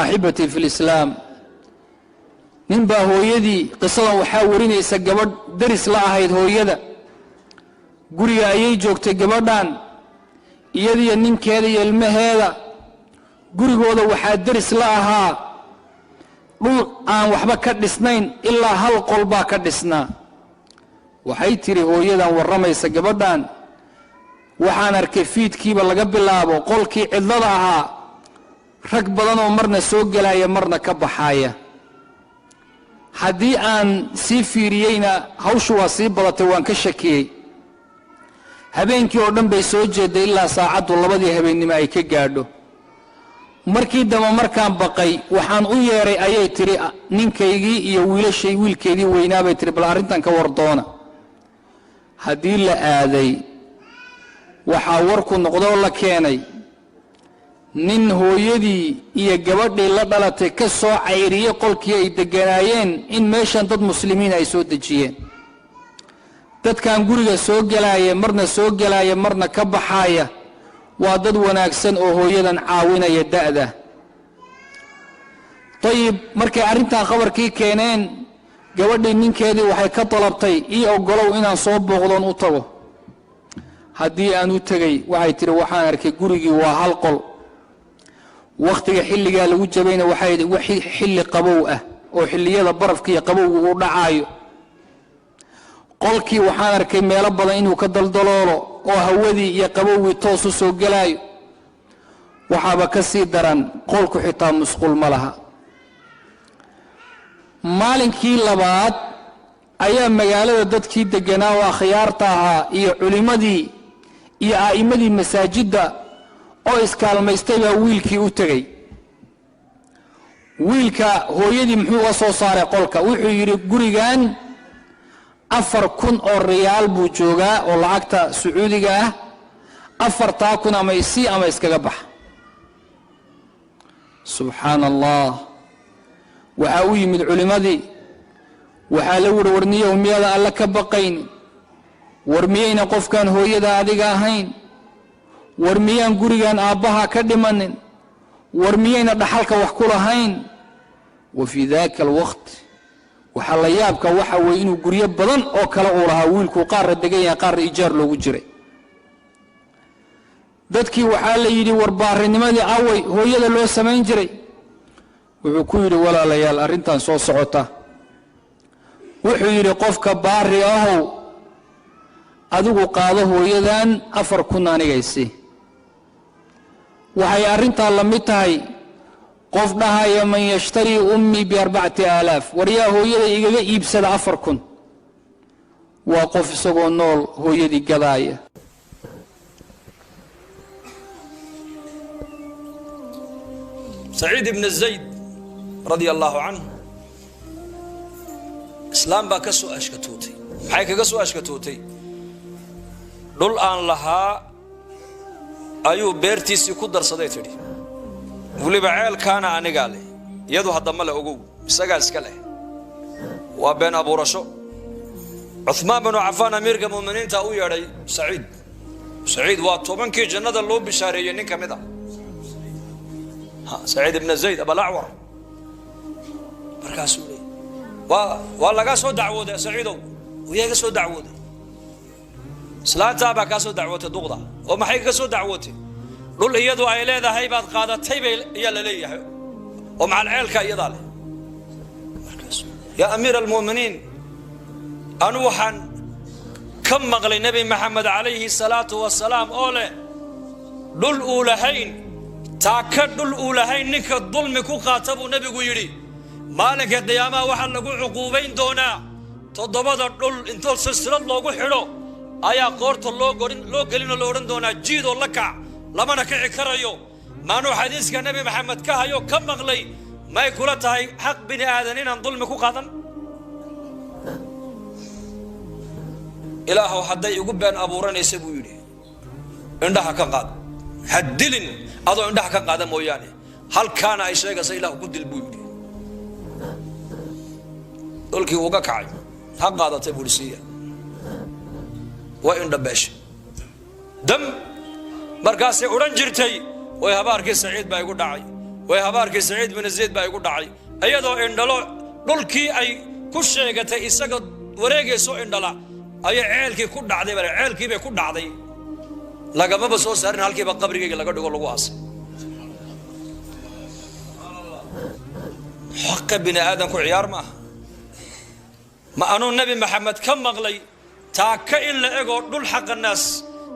Axibatii fi lislaam, ninbaa hooyadii, qisadan waxaa warinaysa gabadh deris la ahayd hooyada. Guriga ayay joogtay gabadhan, iyadiyo ninkeeda iyo ilmaheeda. Gurigooda waxaa deris la ahaa dhul aan waxba ka dhisnayn, ilaa hal qol baa ka dhisnaa. Waxay tidhi hooyadan warramaysa gabadhan, waxaan arkay fiidkiiba laga bilaabo qolkii cidlada ahaa rag badan oo marna soo gelaya, marna ka baxaaya. Haddii aan sii fiiriyeyna, hawshu waa sii badatay, waan ka shakiyey. Habeenkii oo dhan bay soo jeedday ilaa saacaddu 2dii habeennimo ay ka gaadho. Markii dambe markaan baqay, waxaan u yeedhay, ayay tidhi, ninkaygii iyo wiilashay, wiilkeedii weynaabay tihi, bal arrintan ka war doona. Haddii la aaday, waxaa warku noqdoo la keenay nin hooyadii iyo gabadhii la dhalatay ka soo cayriyey qolkii ay degganaayeen, in meeshan dad muslimiin ay soo dejiyeen. Dadkan guriga soo gelaaya, marna soo gelaaya, marna ka baxaaya, waa dad wanaagsan oo hooyadan caawinaya da'da. Dayib, markay arrintan khabarkii keeneen, gabadhii ninkeedii waxay ka dalabtay, ii oggolow inaan soo booqdoon u tago. Haddii aan u tegey, waxay tidhi, waxaan arkay gurigii waa hal qol. Wakhtiga xilligaa lagu jabayna waxay xilli qabow ah oo xilliyada barafka iyo qabowga uu dhacaayo. Qolkii waxaan arkay meelo badan inuu ka daldaloolo oo hawadii iyo qabowgii toos u soo gelaayo. Waxaaba ka sii daran, qolku xitaa musqul ma laha. Maalinkii labaad ayaa magaalada dadkii degganaa oo akhyaarta ahaa iyo culimmadii iyo a'immadii masaajidda oo iskaalmaystay baa wiilkii u tegey. Wiilka hooyadii muxuu uga soo saaray qolka? Wuxuu yidhi, gurigan 4000 oo riyaal buu joogaa oo lacagta Sacuudiga ah. 4000 ama isii ama iskaga baxa. Subxaana Allah! Waxaa u yimid culimmadii. Waxaa la wuri, warniyow, miyaada Alle ka baqayn? War miyayna qofkan hooyada adiga ahayn? War miyaan gurigan aabbaha ka dhimanin? War miyayna dhaxalka wax ku lahayn? Wa fii daka alwaqt, waxaa la yaabka waxa weeye inuu guryo badan oo kale uu lahaa wiilkuu, qaarra degan yahay, qaarra ijaar loogu jiray. Dadkii waxaa la yidhi, war baarinimadii away hooyada loo samayn jiray? Wuxuu ku yidhi, walaalayaal, arrintan soo socota, wuxuu yidhi, qofka baari ahow, adigu qaado hooyadan, 4000 anigaysi. Waxay arrintaa la mid tahay qof dhahaya, man yashtarii ummii bi4000? War yaa hooyada igaga iibsada 4000? Waa qof isagoo nool hooyadii gadaaya. Saciid ibn Zayd radia allaahu canh, islaam baa ka soo ashkatootay. Maxay kaga soo ashkatootay? Dhul aan lahaa ayuu beertiisii ku darsaday, tidhi. Weliba ceelkaana anigaa leh, iyadu haddama le, ogow, isagaa iska leh. Waa been abuurasho. Cuhmaan binu Cafaan, amiirka mu'miniinta, u yeedhay Saciid. Saciid waa 10kii jannada loo bishaareeyey nin ka mid ah, Saciid ibna Zayd Abalacwar. Markaasuu leey, waa lagaa soo dacwooday, Saciidow. Yaa iga soo dacwooday? Islaantaa baa kaa soo dacwootay, duqda. Oo maxay kaga soo dacwootay? Dhul iyadu ay leedahay baad qaadatay bay ayaa la leeyahay, oo macal ceelka iyadaa leh. Markaasuu, yaa amiira almu'miniin, anu waxaan ka maqlay Nebi Maxamed calayhi salaatu wasalaam oo leh, dhul uu lahayn, taaka dhul uu lahayn ninka dulmi ku qaata, buu Nebigu yidhi, maalinka qiyaamaha waxaa lagu cuquubayn doonaa toddobada dhul intoo silsilad loogu xidho ayaa qoorta loo gelinoo la odhan doonaa, jiidoo la kac, lamana kici karayo. Maanuu xadiiska Nebi Maxamed ka hayo, ka maqlay, may kula tahay xaq bini aadan inaan dulmi ku qaadan? Ilaahow, hadday igu been abuuranaysa, buu yidhi, indhaha ka qaad. Ha dilin adoo indhaha ka qaada mooyaane. Halkaana ay sheegaysa, Ilahu ku dil, buu yidhi. Dhulkii uga kacay, ha qaadatay, buu siiya. Waa indhabeesha dam. Markaasay odhan jirtay, way habaarkii Saciid baa igu dhacay. Way habaarkii Saciid bin Zayd baa igu dhacay. Iyadoo indhalo dhulkii ay ku sheegatay isaga wareegayso indhala ayay ceelkii ku dhacday, baa ceelkii bay ku dhacday, lagamaba soo saarin, halkiiba qabrigayga laga dhigo lagu aasay. Xaqa bini aadamku ciyaar maaha. Ma anuu Nebi Maxamed ka maqlay taaka in la egoo dhul xaqa naas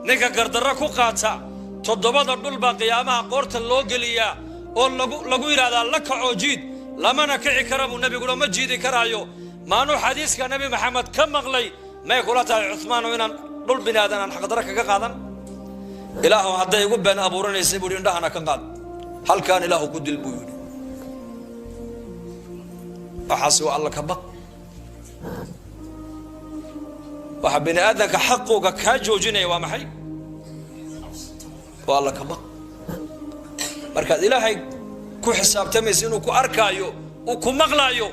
ninka gardarro ku qaata, toddobada dhul baa qiyaamaha qoorta loo geliyaa oo lagu yidhahdaa la kacoo jiid, lamana kici kara buu nebiguna, ma jiidi karaayo. Maanuu xadiiska Nebi Maxamed ka maqlay, may kula tahay Cuhmaano inaan dhul bini aadan aan xaqdarro kaga qaadan? Ilaahu hadday igu been abuuranaysay buu yidhi, indhahana ka qaad, halkaan Ilaahu ku dil buu yidhi. Waxaasi waa Alla ka baq. Waxa bini aadamka xaqooga kaa joojinaya waa maxay? Waa Alla ka baq. Markaad Ilaahay ku xisaabtamaysa inuu ku arkaayo, uu ku maqlaayo,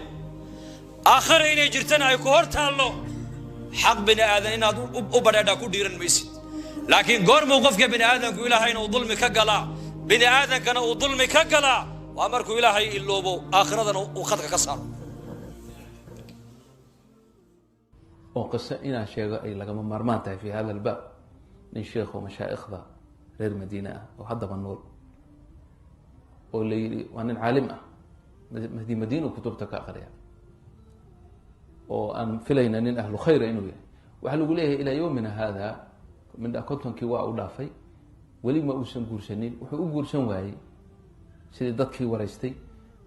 aakhara inay jirtana ay ku hor taallo, xaq bini aadan inaad u badheedhaa ku dhiiran maysid. Laakiin goormuu qofka bini aadamku Ilaahayna uu dulmi ka galaa, bini aadankana uu dulmi ka galaa? Waa markuu Ilaahay iloobo, aakhiradana uu khadka ka saaro. Oo qiso inaan sheego ay lagama maarmaan tahay fi hada albaab. Nin sheekho mashaa'ikhda reer Madiine ah oo haddaba nool oo la yidhi waa nin caalim ah, mahdi Madiinu kutubta ka aqriya, oo aan filayna nin ahlu khayra inuu yahay, waxaa lagu leeyahay ilaa yowmina hada mindha 50kii waa u dhaafay, weli ma uusan guursanin. Wuxuu u guursan waayey, sidii dadkii waraystay,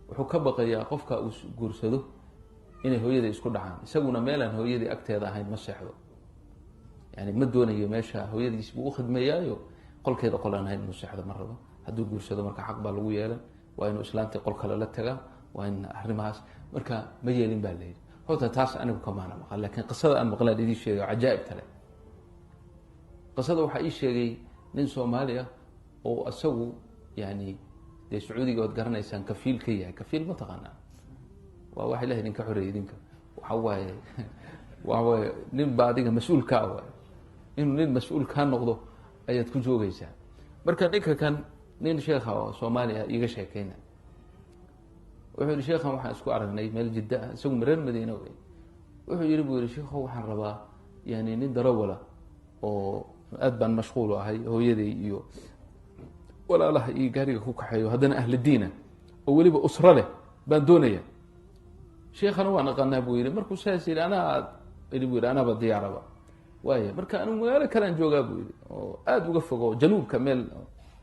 wuxuu ka baqayaa qofka uu guursado inay hooyadii isku dhacaan, isaguna meelaan hooyadii agteeda ahayn ma seexdo, yani ma doonayo meesha hooyadiis buu ukhidmeeyaayo, qolkeeda qol aan ahayn inuu seexdo ma rabo. Hadduu guursado marka xaq baa lagu yeelan, waa inuu islaantii qol kale la tagaa, waa in arrimahaas marka ma yeelin baa layidhi. Horta taas anigu kamaana maqal, lakin qisada aan maqlaan idiin sheegay oo cajaa'ib tale. Qisada waxaa ii sheegay nin Soomaali ah oo isagu yani dee Sacuudiga ood garanaysaan kafiil ka yahay. Kafiil ma taqaanaa? Waa wax Ilahi idinka xoreeyay idinka. Waxa waaye, waxa waaye nin ba adiga mas-uul kaa waay, inuu nin mas-uul kaa noqdo ayaad ku joogaysaa. Marka ninka kan nin sheekha oo Soomaali ah iiga sheekeyna, wuxuu yihi sheekhan waxaan isku aragnay meel Jidda ah, isagu reer Madiine wey. Wuxuu yihi buu yihi, sheekho waxaan rabaa yani nin darawala oo aad baan mashquul u ahay, hooyaday iyo walaalaha iyo gaariga ku kaxeeyo, haddana ahla diina oo weliba usro leh baan doonaya. Sheekhana waan aqaanaa buu yihi. Markuu saas yihi, anaa ili buu yihi, anaaba diyaaraba waaya. Marka anigu magaalo kalean joogaa buu yihi oo aada uga fogo januubka, meel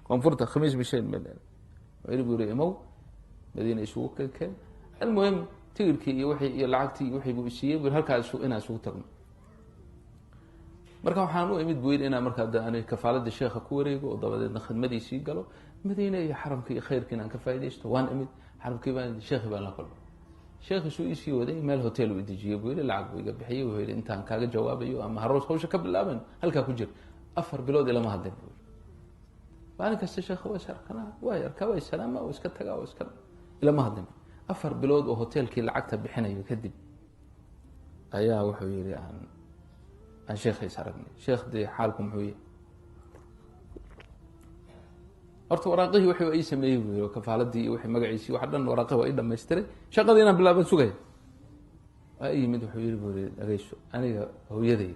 koonfurta Khamiis Bisheen meel. Wuxuu buu yihi imow Madiina isugu keen. Almuhim tigirkii iyo wixii iyo lacagtii iyo wixii buu isiiyey buu halkaa isu inaan isugu tagno. Marka waxaan u imid buu yidhi inaan markaa de ani kafaaladda sheekha ku wareego oo dabadeedna khidmadiisii galo, Madiine iyo xaramkii iyo khayrkiina aan ka faaidaysto. Waan imid xaramkii, baan sheekhi baan la kulmay. Sheekhiisuu isii waday meel hotel uu idejiyey buu yihi, lacag buu iga bixiyey. Wuxuu yihi intaan kaaga jawaabayo ama haroos hawsha ka bilaaban halkaa ku jir. 4 bilood ilama hadlin buu yihi. Maalin kasta sheekha waa is arkanaa, waa arkaa, waa isalaama, waa iska tagaa, waa iska ilama hadlin. 4 bilood oo hotelkii lacagta bixinayo kadib ayaa wuxuu yihi aan sheekha is aragnay. Sheekh dee xaalku muxuu yahay? Horta waraaqihii wixii waa ii sameeyey buu yihi, kafaaladii iyo wixii magaciisii waxa dhan waraaqihii waa ii dhamaystiray, shaqadii inaan bilaaban sugaya. Waa i yimid, wuxuu yihi buu yihi, dhageyso, aniga hooyaday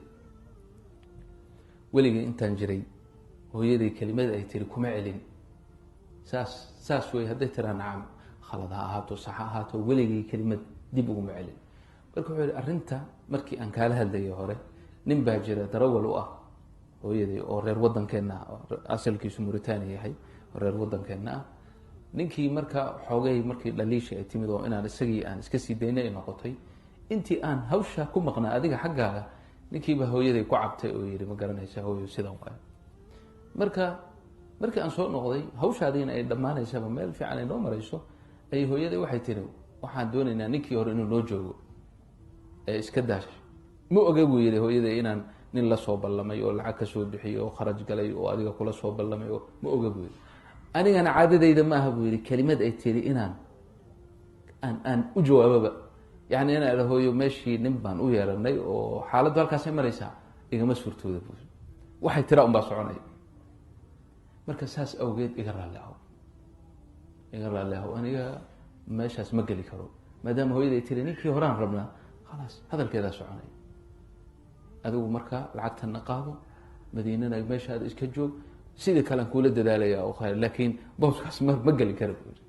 weligay intaan jiray hooyaday kelimada ay tiri kuma celin, saas saas wey, hadday tiraa nacam, khalad ha ahaato sax ha ahaato, weligay kelimad dib uguma celin. Marka wuxuu yihi arrinta markii aan kaala hadlayay hore, nin baa jira darawal u ah hooyaday oo reer waddankeenna ah, oo asalkiisu Mauritania yahay oo reer waddankeenna ah. Ninkii marka xoogay markii dhaliisha ay timid oo inaan isagii aan iska sii daynay ay noqotay, intii aan hawsha ku maqnaa adiga xaggaaga, ninkiiba hooyaday ku cabtay oo yihi ma garanaysa hooyo sidan waayo. Marka markii aan soo noqday hawshaadiina ay dhammaanaysaba meel fiican ay noo marayso, ayay hooyaday waxay tiri waxaan doonaynaa ninkii hore inuu noo joogo ee iska daash. Ma oga buu yihi hooyaday inaan nin la soo ballamay oo lacag ka soo bixiyey oo kharaj galay oo adiga kula soo ballamay oo ma oga buu yihi. Anigana caadadayda ma aha buu yihi kelimad ay tiri inaan aan u jawaababa, yani inaan idha hooyo meeshii nin baan u yeeranay oo xaaladdu halkaasay maraysaa, igama suurtooda buu, waxay tiraa un baa soconaya. Marka saas awgeed iga raalli aho. Iga raalli ahow, aniga meeshaas ma geli karo, maadaama hooyada ay tiri ninkii horaan rabnaa. Khalaas, hadalkeedaa soconay. Adigu marka lacagtana qaado, Madiinana meeshaada iska joog, sidii kalean kuula dadaalaya oo khayr, laakiin booskaas ma geli kara, buu yiri.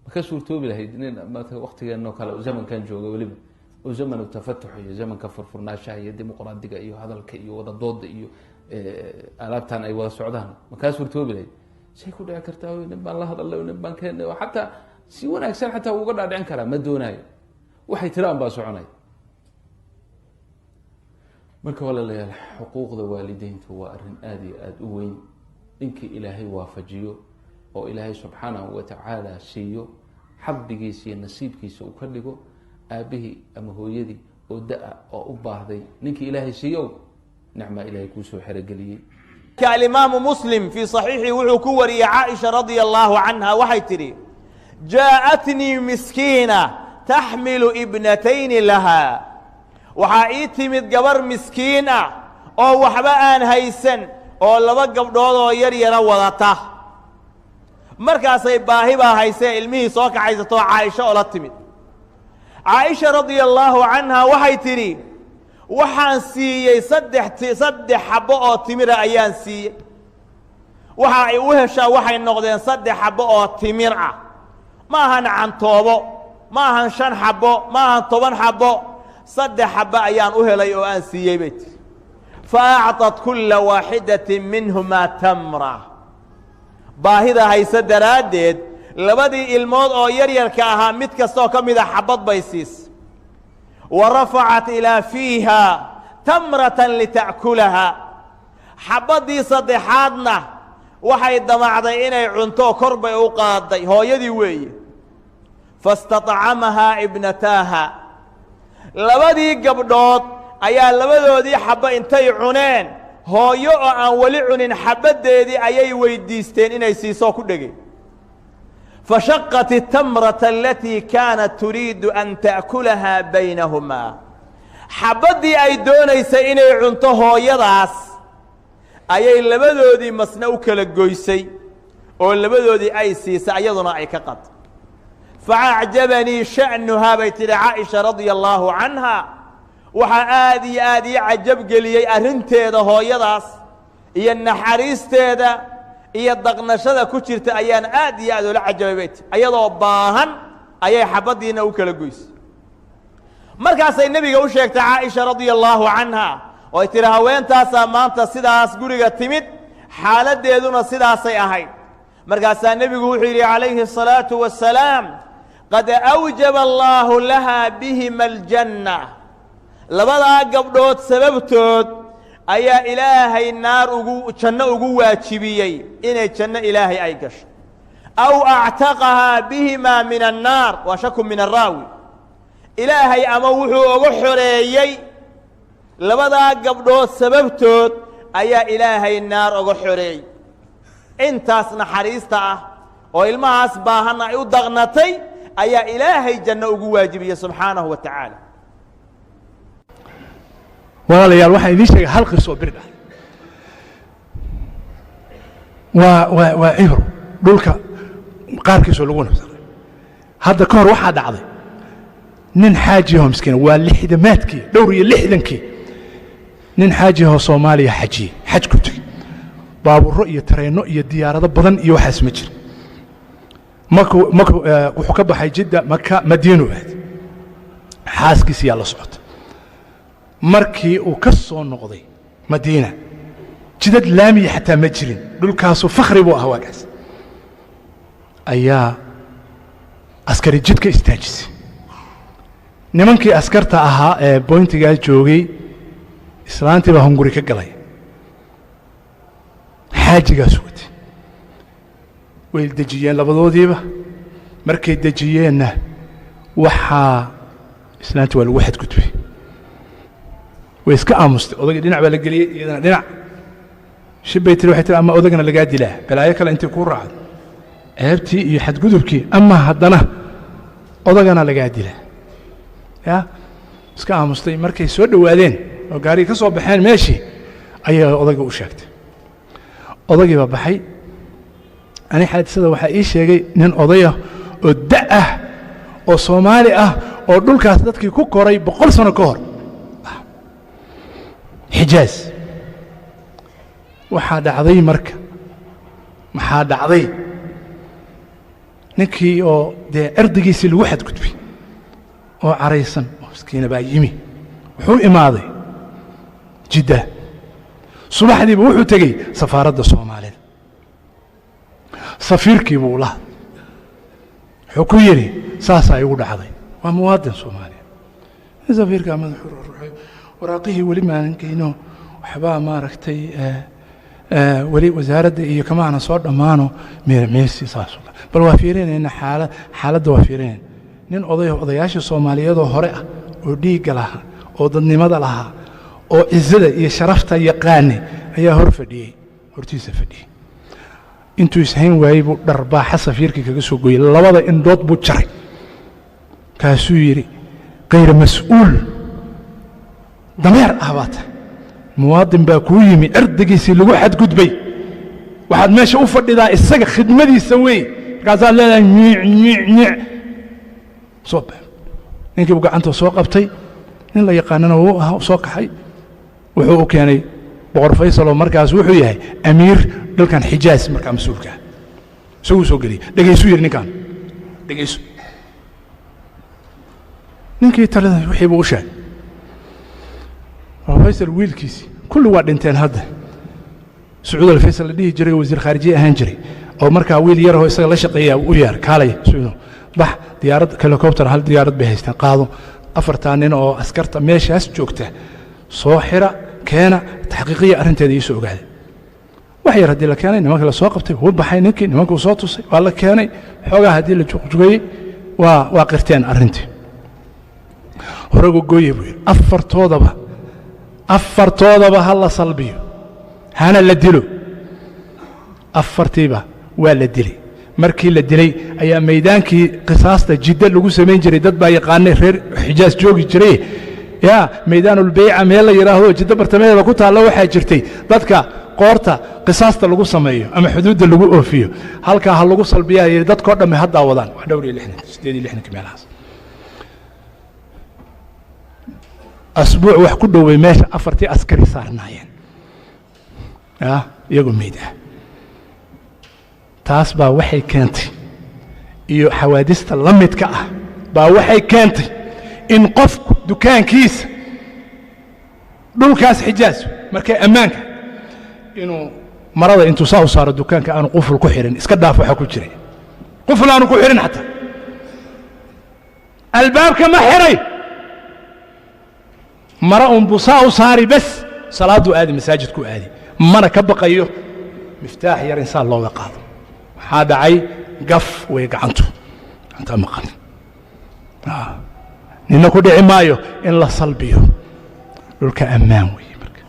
Ma ka suurtoobi lahayd nin maata waktigeenoo kale, zamankan jooga, weliba oo zamanu tafatux iyo zamanka furfurnaashaha iyo dimuqraadiga iyo hadalka iyo wada dooda iyo alaabtan ay wada socdaan? Ma kaa suurtoobi lahayd? Say ku dhici kartaa? Nin baan la hadalay, nin baan keenay, oo xataa si wanaagsan xataa uga dhaadhicin karaa, ma doonaayo, waxay tiraan baa soconay. Marka walaalayaal, xuquuqda waalideyntu waa arrin aada iyo aada u weyn. Ninkii Ilaahay waafajiyo oo Ilaahay subxaanahu watacaala siiyo, xaddigiisa iyo nasiibkiisa uu ka dhigo, aabihii ama hooyadii oo da-a oo u baahday, ninkii Ilaahay siiyow, nicmaa Ilaahay kuusoo xerogeliyey. Alimaamu Muslim fii صaxiixii wuxuu ku wariyey, Caaisha radia allahu canha waxay tidhi: "Jaaءatnii miskiina taxmilu ibnatayni lahaa." Waxaa ii timid gabar miskiin ah oo waxba aan haysan oo laba gabdhood oo yar yara wadata. Markaasay baahi baa haysee ilmihii soo kaxaysatoo Caaisho ola timid. Caaisha radia allaahu canha waxay tidhi: "Waxaan siiyey saddex xabbo oo timira ayaan siiyey. Waxa ay u heshaa waxay noqdeen saddex xabbo oo timir ah. Ma ahan cantoobo, ma ahan shan xabbo, ma ahan 10 xabbo, saddex xabbo ayaan u helay oo aan siiyey," bay tiri. "Fa acطat kulla waaxidatin minhumaa tamra." Baahida hayse daraaddeed, labadii ilmood oo yaryarka ahaa mid kastaoo ka mida xabbad bay siisay. "Wa rafacat ilaa fiiha tamratan lita'kulaha." Xabbaddii saddexaadna waxay damacday inay cunto, kor bay u qaaday. Hooyadii weeye. "Faاstaطcamahaa ibnataaha." Labadii gabdhood ayaa labadoodii xabbo intay cuneen, hooyo oo aan weli cunin xabaddeedii ayay weydiisteen inay siisoo ku dhegay. "Fashaqat الtamrata alatii kaanat turiidu an ta'kulahaa baynahumaa." Xabbaddii ay doonaysay inay cunto hooyadaas ayay labadoodii masna u kala goysay oo labadoodii ay siisay, ayaduna ay ka qad. "Faacjabanii sha'nuhaa," bay tidhi Caaisha radia allaahu canha. "Waxaa aad iyo aad ii cajab geliyey arrinteeda hooyadaas iyo naxariisteeda iyo daqnashada ku jirta ayaan aad iyo aad ula cajabay," bay tihi. Ayadoo baahan ayay xabaddiina u kala goysay. Markaasay nebiga u sheegtay Caaisha radia allaahu canha oo ay tidhi: "Haweentaasaa maanta sidaas guriga timid, xaaladdeeduna sidaasay ahayd." Markaasaa nebigu wuxuu yidhi calayhi الsalaatu wasalaam: "Qad awjaba allaahu lahaa bihima aljanna." Labadaa gabdhood sababtood ayaa Ilaahay naar ugu, janno ugu waajibiyey, inay janno Ilaahay ay gasho. "Aw actaqahaa bihimaa min annaar," waa shaku min araawi. Ilaahay ama wuxuu uga xoreeyey labadaa gabdhood sababtood ayaa Ilaahay naar uga xoreeyey. Intaas naxariista ah oo ilmahaas baahanna ay u daqnatay ayaa Ilaahay janno ugu waajibiyey subxaanahu wa tacaala. Walaalayaal, waxaan idiin sheegay hal qisoo bir dhah, waa cibro dhulka qaarkiisoo lagu nabsaday. Hadda ka hor waxaa dhacday nin xaajiyaho miskiina, waa lixdamaadkii, dhowr iyo lixdankii, nin xaajiyahoo Soomaaliya xajiyey, xaj ku tegey. Baabuuro iyo tareenno iyo diyaarado badan iyo waxaas ma jira. Markuu wuxuu ka baxay Jidda, Maka, Madiinu aad, xaaskiisiyaa la socota. Markii uu ka soo noqday Madiina, jidad laamiya xataa ma jirin, dhulkaasu fakhri buu ahaa waagaas, ayaa askari jidka istaajisay. Nimankii askarta ahaa ee boyntigaa joogay islaantii baa hunguri ka galay, xaajigaas watay. Way dejiyeen labadoodiiba. Markay dejiyeenna, waxaa islaantii waa lagu xadgudbay. Way iska aamustay. Odagii dhinac baa la geliyey, iyadana dhinac. Shibbay tiri, waxay tiri: "Ama odagana lagaa dilaa, balaayo kale intay kuu raacdo, ceebtii iyo xadgudubkii, ama haddana odagana lagaa dilaa." Ya iska aamustay. Markay soo dhowaadeen oo gaarigii ka soo baxeen meeshii, ayay odayga u sheegtay. Odagii baa baxay. Ani xaadisada waxaa ii sheegay nin odayah oo da' ah oo Soomaali ah oo dhulkaas dadkii ku koray 100 sano ka hor Xijaaz. Waxaa dhacday marka, maxaa dhacday? Ninkii oo dee cirdigiisii lagu xadgudbay oo caraysan oo miskiina baa yimi. Wuxuu imaaday Jidda subaxdiiba, wuxuu tegey safaaradda Soomaalida. Safiirkii buu la hadlay, wuxuu ku yidhi: "Saasaa igu dhacday." Waa muwaadin Soomaaliya. Safiirkaa madaxuu ruxay, waraaqihii weli maanan geyno, waxbaa maaragtay weli wasaaradda iyo kamaana soo dhammaano meermeersi saas, bal waa fiirinayna xaala xaaladda, waa fiirinayna. Nin oday, odayaashii Soomaaliyeedoo hore ah oo dhiigga lahaa oo dadnimada lahaa oo cizada iyo sharafta yaqaanay ayaa hor fadhiyey, hortiisa fadhiyey. Intuu ishayn waayey buu dharbaaxa safiirkii kaga soo gooyey, labada indhood buu jaray. Kaasuu yidhi: "Kayr mas-uul, dameer ah baa tahay. Muwaadin baa kuu yimi, cirdigiisii lagu xadgudbay. Waxaad meesha u fadhidaa isaga khidmadiisa wey, markaasaad leedahay nyiic nyiic nyiic." Soo ninkii buu gacanta soo qabtay, nin la yaqaanana wuu ahaa, soo kaxay, wuxuu u keenay Boqor Faysal oo markaas wuxuu yahay amiir dalkan Xijaaz markaa mas-uulka ah. Isaguu soo geliyey. "Dhegaysuu," yidhi, "ninkaan dhegayso." Ninkii talada wixii buu u sheegay. Boqor Faysal wiilkiisii, kulli waa dhinteen hadda, Sacuud Alfaysal la dhihi jiray oo wasiir khaarijiye ahaan jiray oo markaa wiil yarahoo isaga la shaqeeya u yeer: "Kaalay Sacuudo, bax, diyaarad helicopter, hal diyaarad bay haystaan, qaado afartaa nin oo askarta meeshaas joogta, soo xira, keena, taxqiiqiya arrinteeda iisoo ogaada." Wax yar haddii la keenay nimankii la soo qabtay, wuu baxay ninkii, nimankuu soo tusay, waa la keenay. Xoogaa haddii la jugjugayey, waa qirteen arrintii. "Horega gooye," buu yidhi, "afartoodaba, afartoodaba ha la salbiyo, hana la dilo." Afartiiba waa la dilay. Markii la dilay ayaa maydaankii qisaasta Jiddo lagu samayn jiray, dad baa yaqaanay reer Xijaas joogi jiray, yaa Maydaanulbeyca meel la yidhaahdo Jiddo bartamaheeda ku taalla, waxaa jirtay dadka qoorta qisaasta lagu sameeyo ama xuduudda lagu oofiyo. "Halkaa ha lagu salbiyaa," yidhi, "dadkoo dhamme haddaa wadaan." Waa dhowr iyo lixdan, 68-ka meelahaas. Asbuuc wax ku dhoway meesha afartii askari saarnaayeen ya iyagoo meyd ah. Taas baa waxay keentay, iyo xawaadista la midka ah baa waxay keentay in qofku dukaankiisa dhulkaas Xijaas markay ammaanka inuu marada intuu saa u saaro dukaanka aanu quful ku xihin, iska dhaaf waxa ku jiray, quful aanu ku xihin, xataa albaabka ma xiray, mara unbuu saa u saari bes, salaadduu aadi, masaajidku aadi, mana ka baqayo miftaax yar insaan looga qaado. Maxaa dhacay? Gaf way gacantu, gacantaa maqan. Nina ku dhici maayo in la salbiyo. Dhulka ammaan weeye. Marka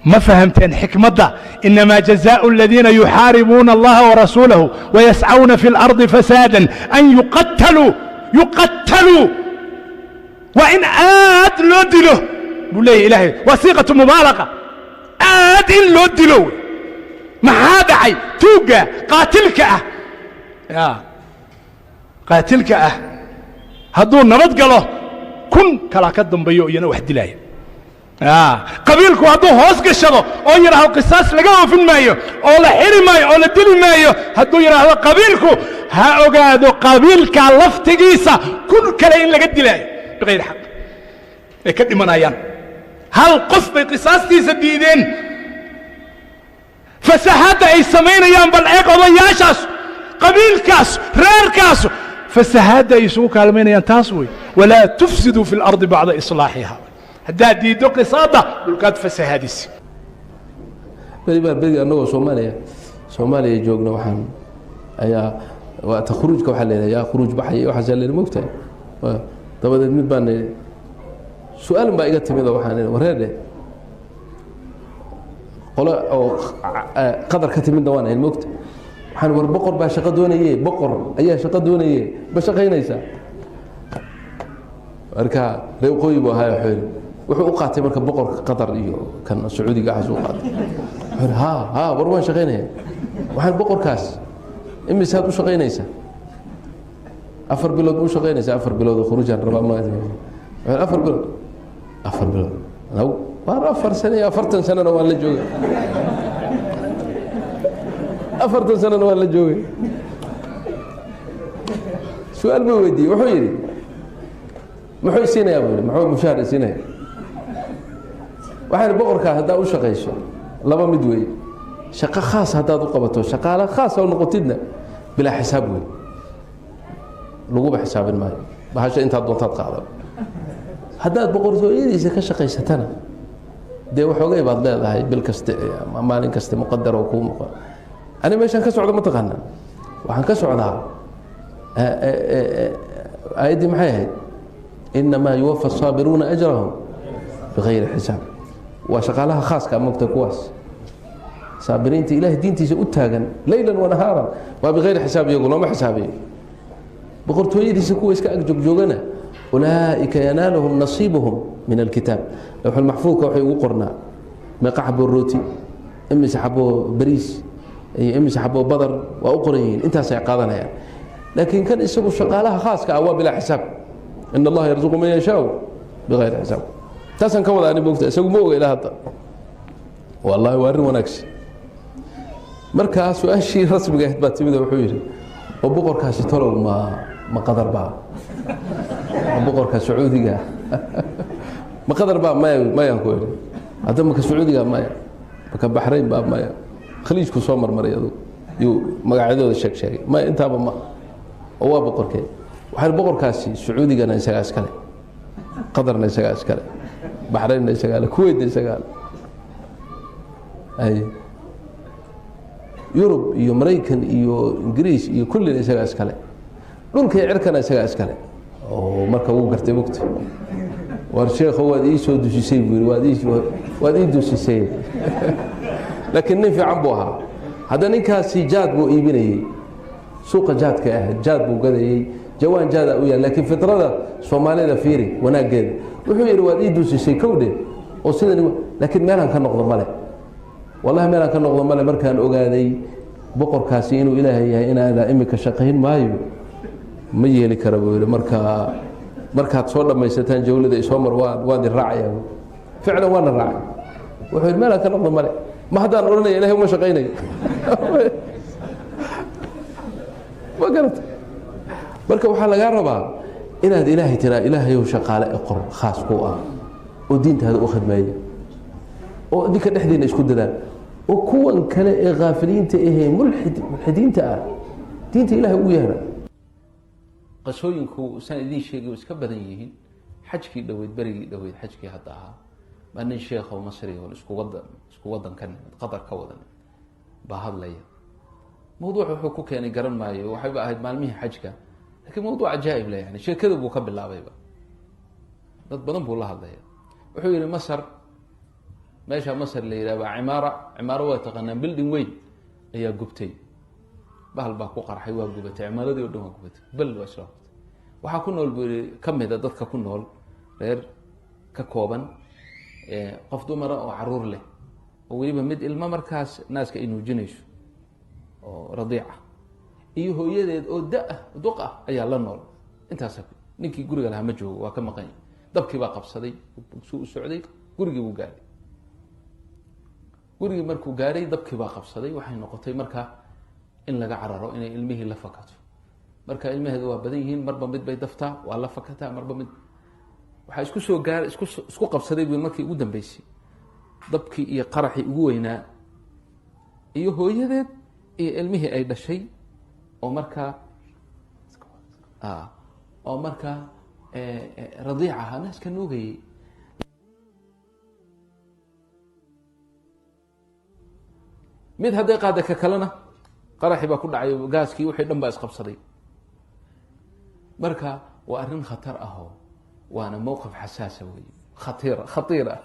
ma fahamteen xikmadda inamaa jazaau aladiina yuxaaribuuna allaha warasuulahu wayascawna fi اlardi fasaada an yuqataluu? Yuqataluu waa in aad loo dilo buu leeyahy Ilaahay, waa siiqatu mubaalaqa, aad in loo dilo wey. Maxaa dhacay? Tuugga qaatilka ah, ya qaatilka ah, hadduu nabad galo kun kalaa ka dambeeyo iyana wax dilaaya. Qabiilku hadduu hoos gashado oo yidhaahdo qisaas laga oofin maayo oo la xiri maayo oo la dili maayo, hadduu yidhaahdo qabiilku, ha ogaado qabiilka laftigiisa kun kale in laga dilaayo bikayri xaq ay ka dhimanayaan. Hal qof bay qisaastiisa diideen. Fasahaadda ay samaynayaan bal eeg, odayaashaas, qabiilkaas, reerkaas, fasahaadda ay isugu kaalmaynayaan taas wey. Walaa tufsiduu fi اlardi bacda islaaxiha. Haddaad diiddo qisaadda, dhulkaad fasahaadisi. Beri baa beri annagoo Soomaaliya joogna, waxaan ayaa waa ta khuruujka waxaa la yidhaha, yaa khuruuj baxaya, waxaasaa la yidhi, mogtahay. Dabadeed mid baan nidhi, su-aalun baa iga timid oo waxaan nidhi: "Wareerdhe, qolo oo Qadar ka timidna waan ahayn, mogta." Waxaan: "War, boqor baa shaqo doonaye, boqor ayaa shaqo doonaye, ma shaqaynaysaa?" Marka reer waqooyi buu ahaa. Wuxuu yidhi, wuxuu u qaatay marka boqorka Qatar iyo kan Sacuudiga, waxaas u qaatay. Wuxuu yidhi: Ha ha, war waan shaqaynaya." Waxaan boqorkaas Imisaad u shaqaynaysaa? 4 bilood ma u shaqaynaysaa? 4 bilood oo khuruujaan rabaa. Ma 4 bilood? 4 bilood waar 4 sano iyo 40 sanona waan la joogay, 40 sanona waan la joogay. Su-aal buu weydiiyey, wuxuu yidhi, muxuu isiinayaa buu yihi, muxuu mushaar isiinaya? Waxaa yidhi, boqorkaa haddaa u shaqayso laba mid weeye: shaqo khaas haddaad u qabato, shaqaale khaasa u noqotidna, bilaa xisaab wey, laguba xisaabin maayo, bahasha intaad doontaad qaadan. Haddaad boqortooyadiisa ka shaqaysatana, dee waxoogay baad leedahay bil kaste ama maalin kaste muqadar oo kuu muuqa. Ani meeshaan ka socdo ma taqaanaa? Waxaan ka socdaa aayaddii, maxay ahayd? "Inamaa yuwafa asaabiruuna ajrahum bigayri xisaab." Waa shaqaalaha khaaska mogta, kuwaas saabiriinta ilahay diintiisa u taagan leylan wanahaaran, waa bigayri xisaab, iyagu looma xisaabiyo. Boqortooyadiisa kuwa iska agjogjoogana, "Ulaa'ika yanaaluhum nasiibuhum min alkitaab", lawxulmaxfuudka waxay ugu qornaa meeqa xaboo rooti, imise xaboo bariis iyo imise xaboo badar, waa u qoran yihiin, intaasay qaadanayaan. Laakiin kan isagu shaqaalaha khaaska ah waa bilaa xisaab. "In allaha yarzuqu man yashaau bigayri xisaab", taasaan ka wada ani mogta. Isagu ma oga ilaa hadda. Wallahi waa arrin wanaagsan. Markaa su-aashii rasmiga ahayd baa timida. Wuxuu yidhi, oo boqorkaasi tolow ma Qadar baa? Ma boqorka Sacuudiga ma Qadar baa? Maya, mayaan ku idhi. Hadda maka Sacuudiga? Maya. Maka Baxrayn baa? Maya. Khaliijku soo marmaray adugu, yuu magacyadooda sheeg sheegay. Maya, intaaba ma oo waa boqorkee? Waxaa boqorkaasi Sacuudigana isagaa iskale, Qadarna isagaa iskale, Baxraynna isagaa le, Kuweytna isagaa le, ay Yurub iyo Maraykan iyo Ingiriis iyo kullina isagaa iskale, dhulka iyo cirkana isagaa iskale. Oo marka wuu gartay mugta. "War sheekho, waad ii soo dusisay," buu yidhi, "waad ii dusisay." Laakiin nin fiican buu ahaa. Hadda ninkaasi jaad buu iibinayey, suuqa jaadka ah jaad buu gadayey, jawaan jaada u yaal. Laakiin fitrada Soomaalida fiiri wanaaggeeda. Wuxuu yidhi, "Waad ii dusisay kowdhe oo sidan, laakiin meelaan ka noqdo male, wallahi meelaan ka noqdo male. Markaan ogaaday boqorkaasi inuu Ilaahay yahay, inaada imika shaqayn maayo, ma yeeli kara," buu yidhi. "Marka markaad soo dhammaysataan jawlada isoo mar, waan i raacaya." Ficlan waana raacay. Wuxuu yidhi, "Meelaan ka noqdo male, ma haddaan odhanaya Ilahay uma shaqaynayo, ma garata?" Marka waxaa lagaa rabaa inaad Ilaahay tiraa, "Ilaahayow, shaqaale e qor khaas ku ah oo diintaada u khidmeeya oo idinka dhexdiina isku dadaal, oo kuwan kale ee khaafiliinta ahee mulxidiinta ah diinta Ilahay ugu yeedha." Qasooyinku saan idiin sheegay iska badan yihiin. Xajkii dhoweyd, berigii dhoweyd, xajkii hadda ahaa baa nin sheekho Masri oo isku wadan ka nimid, Qatar ka wadan baa hadlaya. Mawduuc wuxuu ku keenay garan maayo, waxayba ahayd maalmihii xajka, lakiin mawduuc cajaa'ib le, yani sheekada buu ka bilaabayba. Dad badan buu la hadlaya. Wuxuu yihi, Masar, meesha Masar la yidhah baa cimaara, cimaaro waa taqaanaan, building weyn ayaa gubtay. Bahal baa ku qarxay, waa gubatay cimaaradii o dhan, waa gubatay, bal waa isla gubatay. Waxaa ku nool, buu yihi, kamida dadka ku nool reer ka kooban qof dumara oo caruur leh, oo weliba mid ilmo markaas naaska ay nuujinayso oo radiica, iyo hooyadeed oo da-ah, duq ah, ayaa la nool. Intaas ninkii guriga lahaa ma joogo, waa ka maqan yahy. Dabkii baa qabsaday, suu u socday gurigii buu gaadhay. Gurigii markuu gaadhay dabkii baa qabsaday. Waxay noqotay marka in laga cararo, inay ilmihii la fakato. Marka ilmaheedu waa badan yihiin, marba mid bay daftaa, waa la fakataa, marba mid. Waxaa isku soo gaar isku qabsaday bu markii ugu dambeysay dabkii iyo qaraxii ugu weynaa iyo hooyadeed iyo ilmihii ay dhashay oo markaa radiic ahaa, naaska nuugayay. Mid hadday qaada, ka kalena qaraxii baa ku dhacay, gaaskii, wixii dhan baa isqabsaday. Marka waa arrin khatar ahoo, waana mowqif xasaasa wey, khatiira khatiira.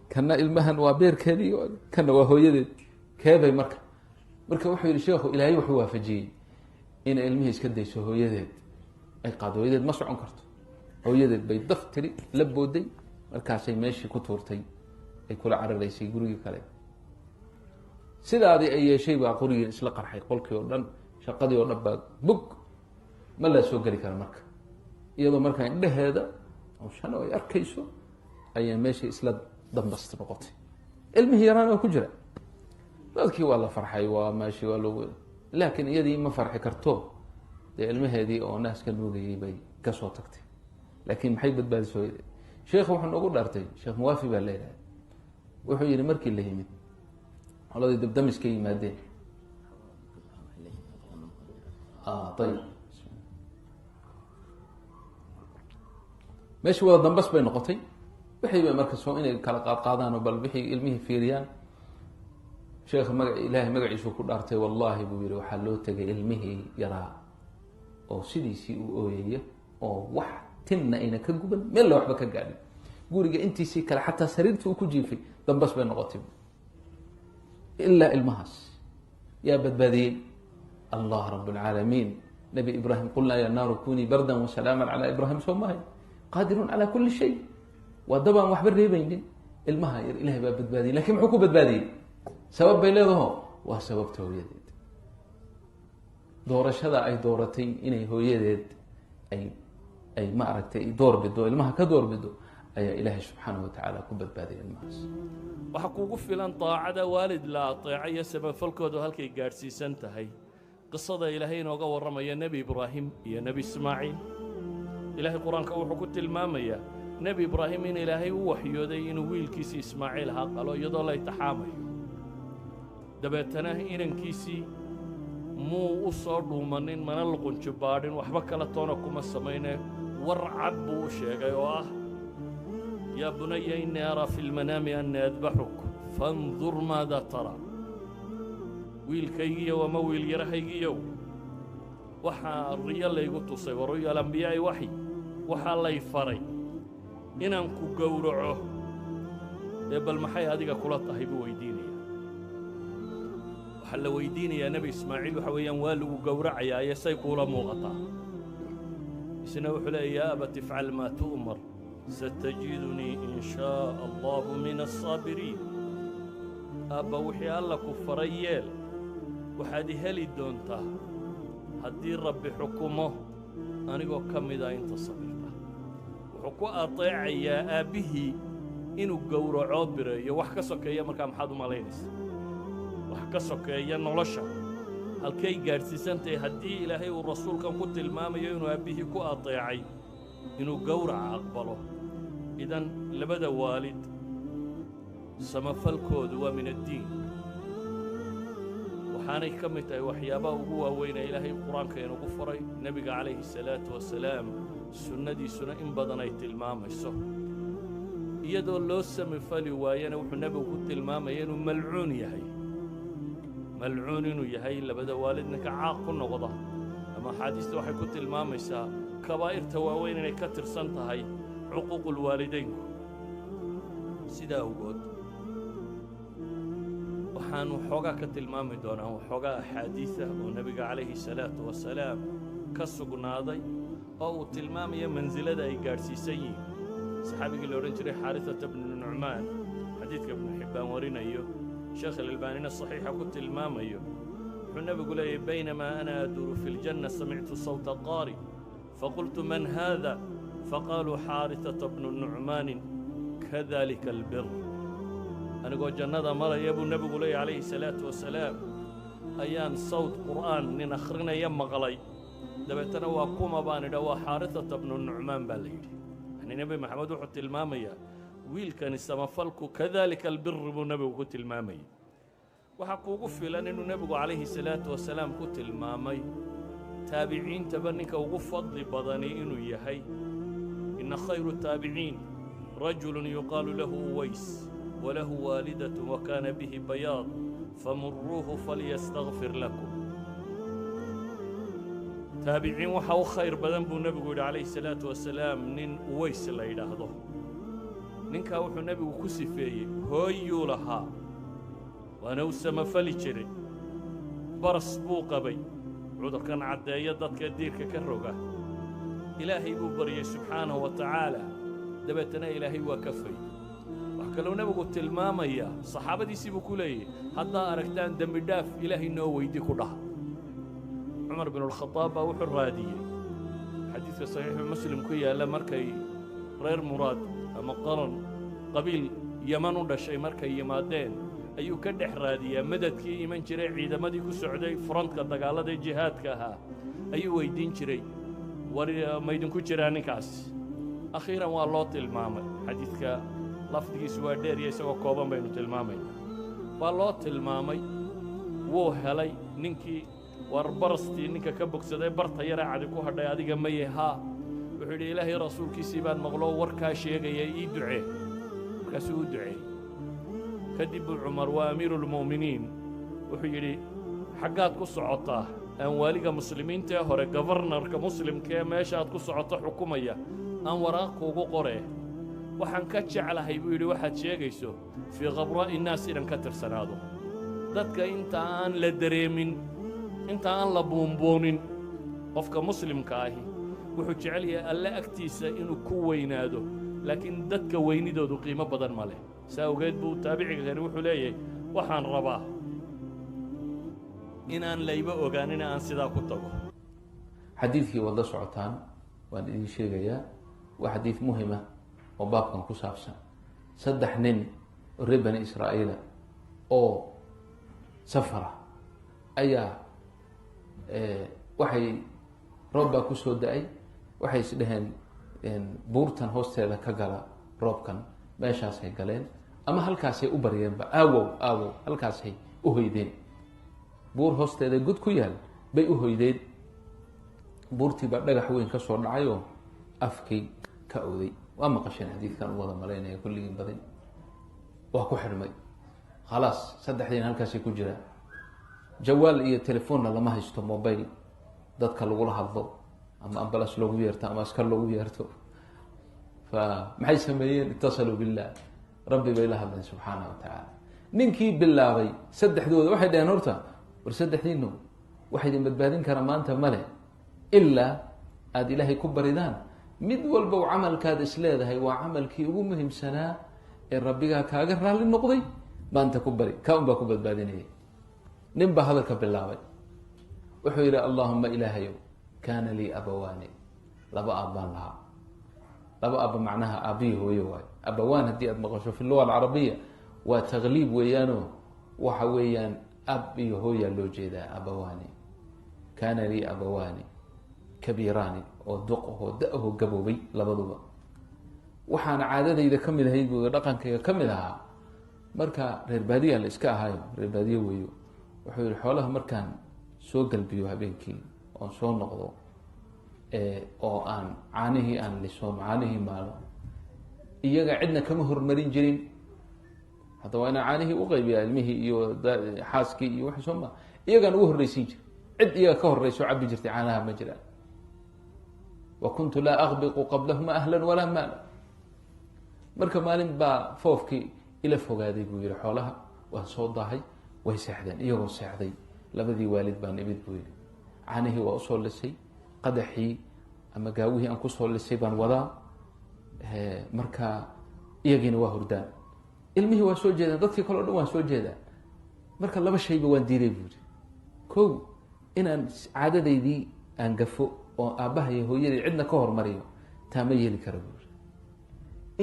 Kana ilmahan waa beerkeedii, kana waa hooyadeed, keebay marka? Marka wuxuu yihi sheekhu, Ilaahay wuxuu waafajiyey inay ilmihii iska dayso, hooyadeed ay qaado. Hooyadeed ma socon karto, hooyadeed bay daf tiri, la booday, markaasay meeshii ku tuurtay, ay kula cararaysay gurigii kale. Sidaadii ay yeeshay baa qorigii isla qarxay, qolkii oo dhan, shaqadii oo dhan baa bug, ma la soo geli kara. Marka iyadoo markaa indhaheeda shano ay arkayso ayaa meeshii isla dambast noqotay. Ilmihii yaraan oo ku jira dadkii waa la farxay, waa meeshii waa loogu, laakiin iyadii ma farxi karto. Dee ilmaheedii oo naaska nuugayay bay kasoo tagtay, laakiin maxay badbaadisay hooyadeed? Sheekha wuxuu noogu dhaartay, Sheekh Muwaafi baa leedahay, wuxuu yihi markii la yimid, qoladii dabdamiska yimaadeen, ayib, meeshii wada dambas bay noqotay. Wixii bay marka soo inay kala qaadqaadaan oo bal wixii ilmihii fiiriyaan. Sheekha maga Ilaahay magaciisuu ku dhaartay, wallahi buu yihi, waxaa loo tegay ilmihii yaraa oo sidiisii u ooyaya oo wax tinna ayna ka guban, meel la waxba ka gaadhin, guriga intiisii kale xataa sariirtii uu ku jiifay dambas bay noqotay ilaa ilmahaas. Yaa badbaadiyey? Allah rab اlcaalamiin. Nabi Ibrahim, qulnaa ya naaru kunii bardan wasalaama calaa Ibrahim. Soo mahay qaadiruun calaa kuli shay? Waa dabaan waxba reebaynin. Ilmaha yar Ilahay baa badbaadiyey, lakin muxuu ku badbaadiyey? Sabab bay leedaho, waa sababta hooyadeed, doorashada ay dooratay inay hooyadeed ay ma aragtay door bido, ilmaha ka door bido, ayaa Ilaahay subxaanahu watacaala ku badbaadiyay ilmahaas. Waxaa kuugu filan daacada waalid la ateeca iyo samafalkoodu halkay gaadhsiisan tahay qisada Ilaahay inooga warramaya Nebi Ibraahim iyo Nebi Ismaaciil. Ilaahay Qur-aanka wuxuu ku tilmaamayaa Nebi Ibraahim in Ilaahay u waxyooday inuu wiilkiisii Ismaaciil ahaa qalo iyadoo la itixaamayo. Dabeetana inankiisii muu u soo dhuumanin, mana luqunjubaadhin, waxba kala toona kuma samayne, war cad buu u sheegay oo ah: yaa bunaya, innii araa fi lmanaami annii adbaxuk, fandur maada tara. Wiilkaygiiyow ama wiil yarahaygiiyow, waxaa riyo laygu tusay, wa ru'ya alambiyaa'i waxy, waxaa lay faray inaan ku gowraco, ee bal maxay adiga kula tahay buu weydiinaya. Waxaa la weydiinayaa Nebi Ismaaciil waxa weeyaan, waa lagu gowracayaa ee say kuula muuqataa? Isna wuxuu leeya: yaa abat ifcal maa tu'mar, satajidunii in shaaa Allahu min alsaabiriin. Aabba, wixii Alla ku faray yeel, waxaad i heli doontaa haddii Rabbi xukumo anigoo ka mida inta sabirta. Wuxuu ku ateecayaa aabbihii inuu gowracoo bireeyo. Wax ka sokeeya markaa maxaad u malaynaysa? Wax ka sokeeya nolosha halkay gaadhsiisantahay haddii Ilaahay uu rasuulkan ku tilmaamayo inuu aabbihii ku ateecay inuu gowraca aqbalo? Idan labada waalid samafalkoodu waa min addiin, waxaanay ka mid tahay waxyaabaha ugu waaweyn ee Ilaahay Qur-aanka inugu faray, Nebiga calayhi salaatu wasalaam sunnadiisuna in badan ay tilmaamayso. Iyadoo loo samafali waayana, wuxuu nebigu ku tilmaamaya inuu malcuun yahay, malcuun inuu yahay labada waalid ninka caaq ku noqda. Ama axaadiista waxay ku tilmaamaysaa kabaa'irta waaweyn inay ka tirsan tahay cuquuqulwaalidaynku. Sidaa awgood waxaanu xoogaa ka tilmaami doonaa waxoogaa axaadiisa oo nebiga calayhi salaatu wasalaam ka sugnaaday oo uu tilmaamayo mansilada ay gaadhsiisan yihiin. Saxaabigii la odhan jiray Xaarisata bnu Nucmaan, xadiidka Ibnu Xibbaan warinayo, Sheekh Alalbaanina saxiixa ku tilmaamayo, wuxuu nebigu leeyahy: baynamaa ana aduuru fi ljanna samictu sawta qaari, faqultu: man haada? Faqaaluu: Xaarisata bnu Nucmaanin, kadalika albir. Anigoo jannada maraya, buu nebigu leeyahy calayhi salaatu wasalaam, ayaan sawd Qur'aan nin akhrinaya maqlay. Dabeetana waa kuma baan idha. Waa Xaarisata bnu Nucmaan baa la yidhi. Yani Nebi Maxamed wuxuu tilmaamayaa wiilkani samafalku kadalika albir buu nebigu ku tilmaamayay. Waxaa kuugu filan inuu nebigu calayhi salaatu wasalaam ku tilmaamay taabiciintaba ninka ugu fadli badani inuu yahay: ina khayru taabiciin rajulu yuqaalu lahu Uways, walahu waalidaة wa kaana bihi bayaad, famuruuhu falyastakfir lakum. Taabiciin waxaa u khayr badan, buu nebigu yidhi calayhi salaatu wasalaam, nin Uways la yidhaahdo. Ninkaa wuxuu nebigu ku sifeeyey hooyuu lahaa, waana u samafali jiray, baras buu qabay, cudurkan caddeeya dadka diirka ka roga. Ilaahay buu baryey subxaanahu wa tacaala, dabeetana Ilaahay waa ka fay. Wax Kaleu nebigu tilmaamayaa saxaabadiisii buu ku leeyahy, haddaa aragtaan dembi dhaaf Ilaahay noo weydi ku dhaha. Cumar binulkhadaab baa wuxuu raadiyey xadiidka Saxiixu Muslim ku yaalla, markay reer Muraad ama qaran qabiil Yaman u dhashay markay yimaadeen, ayuu ka dhex raadiyaa madadkii iman jiray, ciidamadii ku socday frontka dagaallada jihaadka ahaa ayuu weyddiin jiray, war maydinku jiraa ninkaas? Akhiiran waa loo tilmaamay. Xadiidka lafdigiisu waa dheeriya, isagoo kooban baynu tilmaamaynaa. Waa loo tilmaamay, wuu helay ninkii. War barastii ninka ka bogsaday barta yaree cadi ku hadhay adiga maye? Haa. Wuxuu yidhi, Ilaahay rasuulkiisii baan maqloo warkaa sheegaya, ii ducee. Markaasuu u duceeyey. Kadib buu Cumar, waa amiiruulmu'miniin, wuxuu yidhi, xaggaad ku socotaa? Aan waaliga muslimiinta ee hore, governorka muslimka ee meesha aad ku socoto xukumaya, aan waraaq kuugu qoree. Waxaan ka jeclahay, buu yidhi, waxaad sheegayso fii khabraa'i innaas inaan ka tirsanaado, dadka inta aan la dareemin, inta aan la buunbuunin. Qofka muslimka ahi wuxuu jecel yahay Alle agtiisa inuu ku weynaado, laakiin dadka weynidoodu qiimo badan ma leh. Saa awgeed buu taabiciga kani wuxuu leeyahay, waxaan rabaa inaan layba ogaanin, aan sidaa ku tago. Xadiidkii waad la socotaan, waan idin sheegayaa. Waa xadiid muhima oo baabkan ku saabsan. Saddex nin oo reer Bani Israa'iila oo safara ayaa waxay roob baa kusoo da-ay. Waxay is dhaheen, buurtan hoosteeda ka gala roobkan. Meeshaasay galeen ama halkaasay u baryeenba, aawow aawow, halkaasay u hoydeen. Buur hoosteeda god ku yaal bay u hoydeen. Buurtii baa dhagax weyn ka soo dhacay oo afkii ka oday. Waa maqasheen xadiidkan, u wada malaynaya kulligiin badin. Waa ku xidhmay, khalaas, saddexdiina halkaasay ku jiraan. Jawaal iyo telefoonna lama haysto, mobile dadka lagula hadlo ama ambulance loogu yeerto ama askar loogu yeerto. Fa maxay sameeyeen? Itasaluu billah, Rabbi bay la hadleen subxaana wa tacaala. Ninkii bilaabay saddexdooda waxay dhaheen, horta war saddexdiinu waxa idin badbaadin kara maanta male ilaa aada Ilaahay ku baridaan. Mid walba u camalkaad is leedahay waa camalkii ugu muhiimsanaa ee Rabbigaa kaaga raalli noqday maanta ku bari, kaa un baa ku badbaadinayay. Nin baa hadalka bilaabay. Wuxuu yidhi, Allahuma, Ilaahayow, kaana lii abawaani, laba aabbaan lahaa. Laba aabba macnaha aabbihii hooye waayo. Abawaan haddii aad maqasho fi luga alcarabiya waa takliib weeyaano, waxa weeyaan ab iyo hooyaa loo jeedaa. Abawaani, kaana lii abawaani kabiiraani, oo duqahoo da-ahoo gaboobay labaduba. Waxaana caadadayda ka mid ahayd, buu, dhaqankayga ka mid ahaa, marka reer baadiya la iska ahaayo, reer baadiye weeyo. Wuxuu yihi, xoolaha markaan soo galbiyo habeenkii oon soo noqdo oo aan caanihii aan liso, caanihii maalo, iyaga cidna kama hormarin jirin. Hadda waa inaan caanihii uqaybiyaa ilmihii iyo xaaskii iyo wixii, soo ma? Iyagaan ugu horreysiin jir. Cid iyaga ka horreyso cabi jirtay caanaha ma jiraan. Wa kuntu laa aqbiqu qablahuma ahla walaa maala. Marka maalin baa foofkii ila fogaaday, buu yihi, xoolaha waan soo daahay, way seexdeen. Iyagoo seexday labadii waalid baan imid, buu yihi. Caanihii waa usoo lisay, qadaxii ama gaawihii aan kusoo lisay baan wadaa. Marka iyagiina waa hurdaan, ilmihii waa soo jeedaan, dadkii kale o dhan waa soo jeedaan. Marka laba shayba waan diiday, buu yihi. Kow, inaan caadadaydii aan gafo oo aabbaha iyo hooyadii cidna ka hormariyo, taa ma yeeli kara, buu yihi.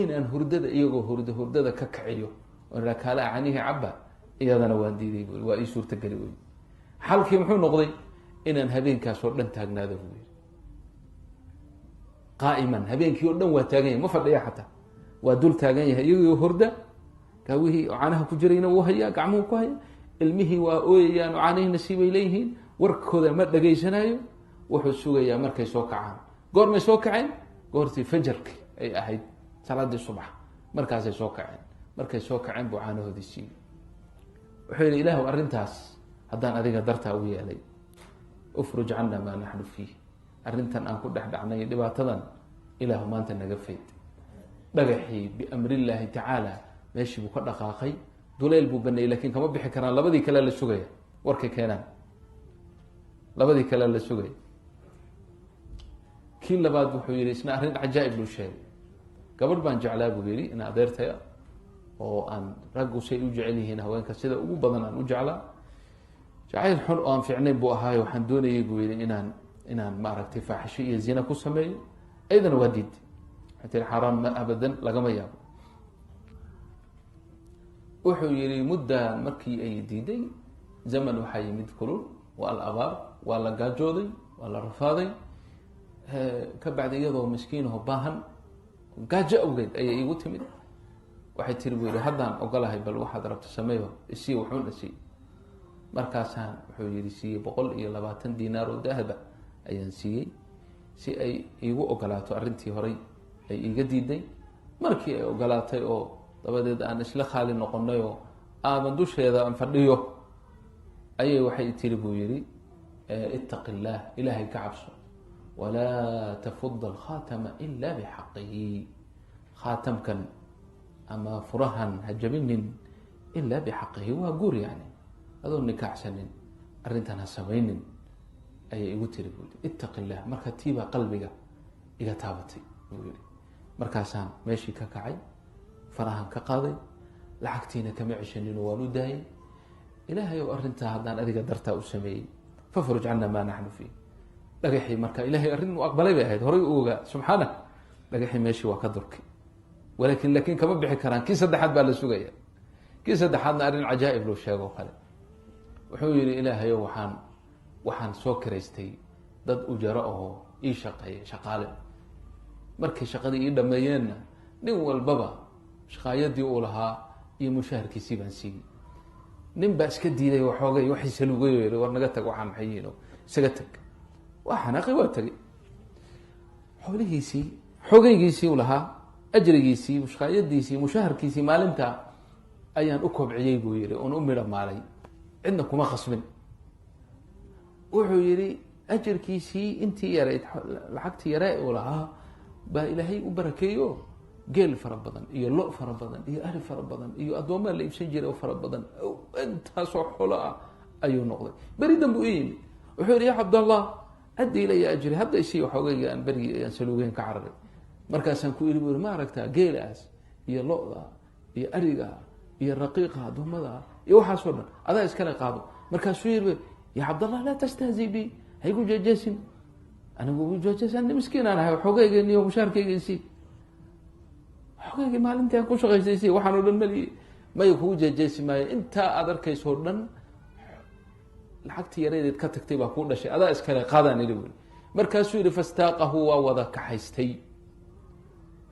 Inaan hurdada iyagoo hurdo hurdada ka kiciyo oo idhaa, kaala canihii cabba, iyadana waan diiday, buu. Waa ii suurtageli wey. Xalkii muxuu noqday? Inaan habeenkaas oo dhan taagnaado, buu yihi. Qaa'iman, habeenkii oo dhan waa taagan yahay, ma fadhiya xataa, waa dul taagan yahay. Iyagoo horda, gaawihii oo caanaha ku jirayna wuu hayaa, gacmuhu ku haya. Ilmihii waa ooyayaan oo caanihii nasiibay leeyihiin, warkooda ma dhegaysanaayo. Wuxuu sugayaa markay soo kacaan. Goormay soo kaceen? Goortii fajarki ay ahayd, salaadii subax markaasay soo kaceen. Markay soo kaceen buu caanahoodii siiyey. Wuxuu yihi, Ilaahu, arrintaas haddaan adiga dartaa u yeelay, ufruj cana maa naxnu fiih, arrintan aan ku dhex dhacnay, dhibaatadan, Ilaahu maanta naga fayd. Dhagaxii biamrillaahi tacaala meeshii buu ka dhaqaaqay, duleyl buu baneeyey, lakin kama bixi karaan. Labadii kale la sugaya warkay keenaan, labadii kale la sugaya. Kii labaad wuxuu yihi, isna arrin cajaa'ib buu sheegay. Gabadh baan jeclaa, buu yihi, in adeertaya Oo aan raggu say u jecel yihiin haweenka sida ugu badan aan u jeclaa. Jacayl xun oo aan fiicnayn buu ahaayo. Waxaan doonayay, buu yihi, inaan maaragtay faaxisho iyo zina ku sameeyo. Ayadana waa diiday. Waxay tiri, "Xaaraan, ma abadan, lagama yaabo." Wuxuu yihi, mudda markii ay diiday, zaman waxaa yimid kulul, waa la abaar, waa la gaajooday, waa la rafaaday. Ka bacdi, iyadoo miskiinaho baahan, gaajo awgeed ayay iigu timid. Waxay tiri, buu yihi, "Haddaan ogolahay, bal waxaad rabto sameeyo, isii wuxuun isii." Markaasaan, wuxuu yihi, siiyey 120 dinaar oo dahaba ayaan siiyey, si ay iigu ogolaato arrintii horay ay iiga diiday. Markii ay ogolaatay oo dabadeed aan isla khaali noqonay oo aaban dusheeda aan fadhiyo, ayay waxay tiri, buu yihi, "Ittaqi illaah, ilaahay ka cabso, walaa tafud alkhaatama ila bixaqihi, khaatamkan ama furahan ha jabinin ilaa bixaqihi, waa guur, yani adoo nikaaxsanin arrintan ha samaynin," ayay igu tiri, buu yii. "Ittaqi illah." Marka tiibaa qalbiga iga taabatay, buu yihi. Markaasaan meeshii ka kacay, farahan ka qaaday, lacagtiina kama ceshanin oo waan u daayay. Ilaahay ow, arrintaa haddaan adiga dartaa u sameeyey, fafruj cana maa naxnu fiih. Dhagaxii marka ilahay arrin uu aqbalay bay ahayd, horay u ogaa subxaana. Dhagaxii meeshii waa ka durkay, walakin laakin kama bixi karaan. Kii saddexaad baa la sugaya. Kii saddexaadna arrin cajaa'ib loo sheego kale. Wuxuu yihi, "Ilaahayow, waxaan soo kiraystay dad ujaro ahoo ii shaqeeya, shaqaale. Markay shaqadii ii dhameeyeenna, nin walbaba shaqaayadii uu lahaa iyo mushaharkiisii baan siiyey. Nin baa iska diiday, waxoogay waxay salugay oo yihi, 'War naga tag, waxaa maxay yihiin? Oo isaga tag.' Waa xanaaqay, waa tegay. Xoolihiisii, xoogaygiisii u lahaa, ajrigiisii, mushqaayadiisii, mushaharkiisii maalinta ayaan u kobciyey," buu yihi, "oon u midho maalay, cidna kuma khasbin." Wuxuu yihi, "Ajarkiisii intii yarayd, lacagtii yaree uu lahaa baa ilaahay u barakeeyo. Geel fara badan iyo lo fara badan iyo ari fara badan iyo addoomaa la iibsan jiray oo fara badan, intaasoo xolo ah ayuu noqday. Beri danbu i yimid. Wuxuu yihi, 'Ya Cabdallah, addi ilaya ajri, hadda isii waxoogayga aan berigii aan saluugeyn ka cararay.' Markaasaan ku iri," bu yiri, "ma aragtaa geelaas iyo lo-da iyo ariga iyo raqiiqa addoommada iyo waxaasoo dhan? Adaa iskale, qaado." Markaasuu yiri, "Ya Cabdallah, laa tastahzi bi, haygu jeejeesin, anigu jeejeesan, miskiin aan ahay. Xoogayga iyo mushaarkayga isii, xogaygii maalintii aan ku shaqaystay isii, waxaan o dhan mali maya, kugu jeejeesi maayo. Intaa aad arkayso o dhan lacagtii yareedeed ka tagtay baa kuu dhashay, adaa iskale, qaadaan ili," buri. Markaasuu yihi, "Fastaaqahu, waa wada kaxaystay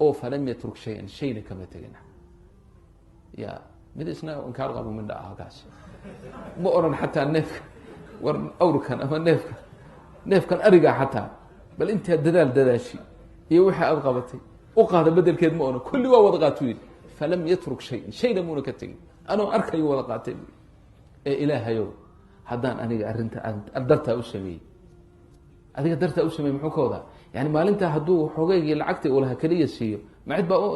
oo falam yatruk shayan, shayna kama tegin." Ya mid isna inkaar qabo midha ah kaas ma oran xataa neefka, war awrkan ama neefka, neefkan arigaa xataa, bal intaa dadaal dadaashi iyo wixii aada qabatay u qaada bedelkeed, ma oran. Kulli waa wada qaatuu yidhi. Falam yatruk shayan, shayna muuna ka tegin, anoo arkayo wada qaatay bu. Ee ilaahayow, haddaan aniga arrinta aan dartaa u sameeyey, adiga dartaa u sameeyey. Muxuu ka wadaa? Yani maalintaa hadduu xoogaygii lacagtii uu lahaa keliya siiyo, ma cid baa u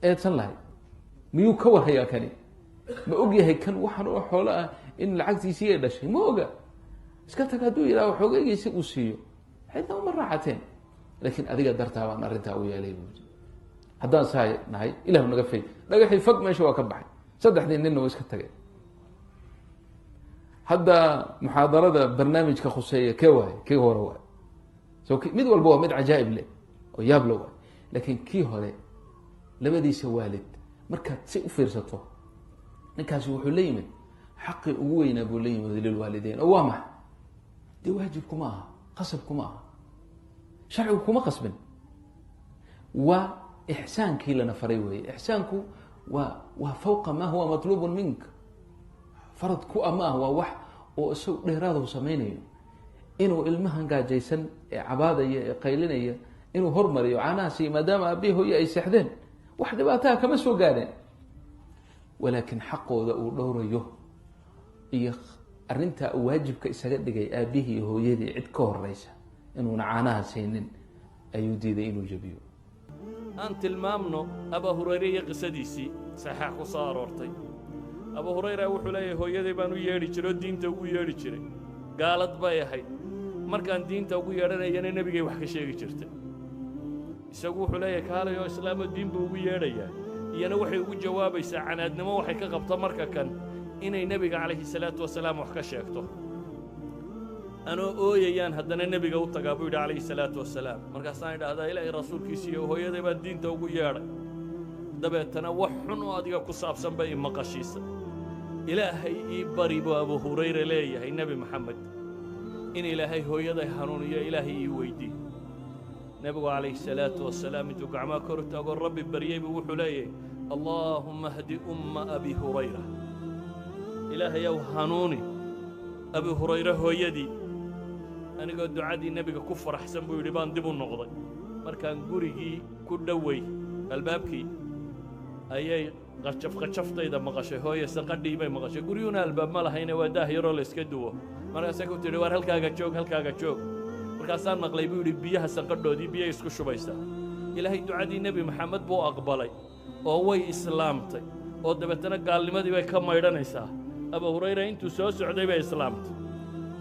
eedsan lahay? Miyuu ka warhayaa kani? Ma og yahay kan waxaan oo xoolo ah in lacagtiisii ay dhashay? Ma oga. Iska tag hadduu yidhaho, xoogaygiisi uu siiyo, cidna uma raacateen. Laakiin adiga dartaa baan arrintaa u yeelay, buu. Haddaan saa nahay, ilahu naga fay. Dhagaxii fag meesha waa ka baxay. Saddexdii ninna way iska tageen. Hadda muxaadarada barnaamijka khuseeya kee waaye? Kii hore waay. So mid walba waa mid cajaa'ib leh oo yaab la waay. Laakiin kii hore, labadiisa waalid markaad si u fiirsato, ninkaasi wuxuu la yimid xaqii ugu weynaa buu la yimid lilwaalideyn. Oo waa maxay? Dee waajib kuma aha, qasab kuma aha, sharcigu kuma qasbin, waa ixsaankii lana faray weeye. Ixsaanku waa fawqa ma huwa matluub mink, farad ku a ma ah, waa wax oo isagu dheeraadu samaynayo, inuu ilmahan gaajaysan ee cabaadaya ee qaylinaya inuu hormariyo, caanaha siiyo, maadaama aabbihi hooye ay seexdeen, wax dhibaataha kama soo gaadheen, walaakin xaqooda uu dhowrayo iyo arrintaa uu waajibka isaga dhigay aabbihii iyo hooyadii cid ka horeysa inuuna caanaha siinin ayuu diiday inuu jabiyo. Aan tilmaamno Abaa Hurayre iyo qisadiisii saxiix ku soo aroortay. Abu Hurayra wuxuu leeyahay, hooyaday baan u yeedhi jiray oo diinta ugu yeedhi jiray. Gaalad bay ahayd. Markaan diinta ugu yeedhanayana, nebigay wax ka sheegi jirtay. Isagu wuxuu leeyahay, kaalay oo islaamoo diin buu ugu yeedhayaa. Iyana waxay ugu jawaabaysaa canaadnimo waxay ka qabto marka kan inay Nebiga calayhi salaatu wasalaam wax ka sheegto. Anoo ooyayaan haddana Nebiga u tagaa, buu yidhi calayhi salaatu wasalaam. Markaasaan idhaahdaa, Ilaahay rasuulkiisiiyo, hooyaday baan diinta ugu yeedhay, dabeetana wax xun oo adiga ku saabsan bay i maqashiisay. Ilaahay ii bari, buu Abu Hurayra leeyahay, Nebi Maxamed in Ilaahay hooyaday hanuuniyo Ilaahay ii weydii. Nebigu calayhi salaatu wasalaam intuu gacmaha kor u taagoo Rabbi baryey buu wuxuu leeyahay: "Allaahumma hdi umma Abi Hurayra." Ilaahayow, hanuuni Abi Hurayre hooyadii. Anigoo ducadii Nebiga ku faraxsan, buu yidhi, baan dib u noqday. Markaan gurigii ku dhowey, albaabkii ayay qajaf qajaftayda maqashay hooye, sanqadhii bay maqashay. Guryuhuna albaab ma lahayne, waa daah yaroo la iska duwo. Markaasay ku tidhi: "Waar, halkaaga joog, halkaaga joog." Markaasaan maqlay, buu yidhi, biyaha sanqadhoodii, biyay isku shubaysaa. Ilaahay ducadii Nebi Maxamed buu aqbalay oo way islaamtay, oo dabeetana gaalnimadii bay ka maydhanaysaa. Abu Hurayra intuu soo socday bay islaamtay.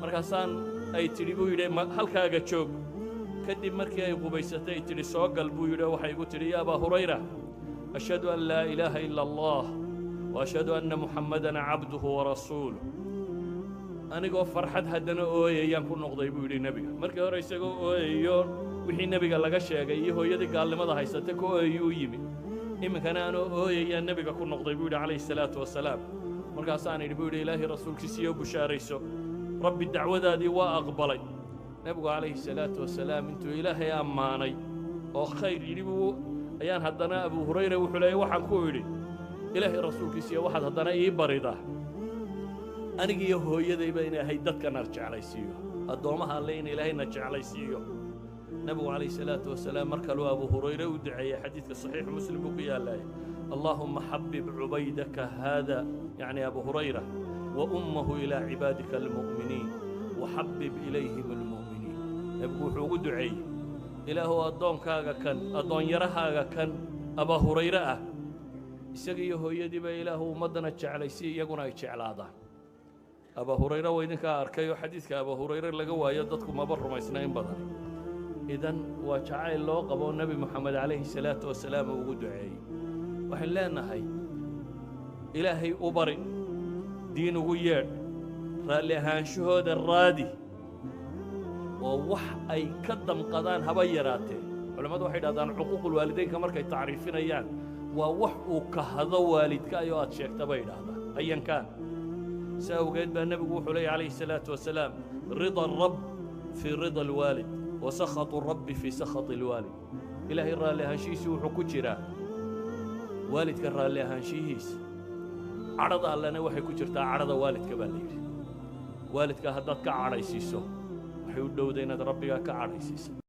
Markaasaan ay tidhi, buu yidhi, "Halkaaga joog." Kadib markii ay qubaysatay ay tidhi: "Soo gal," buu yidhi, oo waxay igu tidhi: "Ya Abaa Hurayra, ashhadu an laa ilaaha ila Allah wa ashhadu anna Muxammadan cabduhu warasuuluh." Anigoo farxad haddana ooyayaan ku noqday, buu yidhi, Nebiga. Markii hore isagoo ooyayo wixii Nebiga laga sheegay iyo hooyadii gaalnimada haysata ka ooyayuu u yimi. Iminkana anoo ooyayaan Nebiga ku noqday, buu yidhi calayhi salaatu wasalaam. Markaasaan idhi, buu yidhi, Ilaahay rasuulkiisiiyo, bushaarayso, Rabbi dacwadaadii waa aqbalay. Nebigu calayhi salaatu wasalaam intuu Ilaahay ammaanay oo khayr yidhi buu ayaan haddana Abu Hurayra wuxuu leeyay, waxaan ku idhi: "Ilaahay rasuulkiisiiyo, waxaad haddana ii baridaa anigiiyo hooyadayba in Ilaahay dadkana jeclaysiiyo, addoommaha Alle in Ilaahayna jeclaysiiyo." Nebigu calayhi salaatu wasalaam mar kaluu Abu Hurayre u duceeyey. Xadiidka Saxiixu Muslim buu ku yaallay: "Allaahumma xabbib cubaydaka haada," yacni Abu Hurayra, "wa ummahu ilaa cibaadika almu'miniin, waxabbib ilayhim almu'miniin." Nebigu wuxuu ugu duceeyey: "Ilaahuw, addoonkaaga kan, addoonyarahaaga kan Abaa Hurayre ah, isaga iyo hooyadiiba Ilaahu ummaddana jeclaysi, iyaguna ay jeclaadaan." Abaa Hurayre waa idinkaa arkay oo xadiidka Abaa Hurayre laga waayo dadku maba rumaysna in badan. Idan waa jacayl loo qabo Nebi Moxamed calayhi salaatu wasalaam uu ugu duceeyey. Waxaan leenahay, Ilaahay u bari, diin ugu yeedh, raalli ahaanshahooda raadi, oo wax ay ka damqadaan haba yaraatee. Culammadu waxay dhahdaan, cuquuqulwaalidaynka markay tacriifinayaan, waa wax uu kahdo waalidka ayoo aad sheegta, bay idhaahdaan ayankaan. Si awgeed baa Nebigu wuxuu leeyay calayhi salaatu wasalaam: "Rida arab fii rida alwaalid wa sakhatu rabbi fii sakhati alwaalid." Ilaahay raalli ahaanshihiisu wuxuu ku jiraa waalidka raalli ahaanshihiisa, cadhada Allena waxay ku jirtaa cadhada waalidka, baa la yidhi. Waalidka haddaad ka cadhaysiiso, waxay u dhowda inaad Rabbigaa ka cadhaysiisa.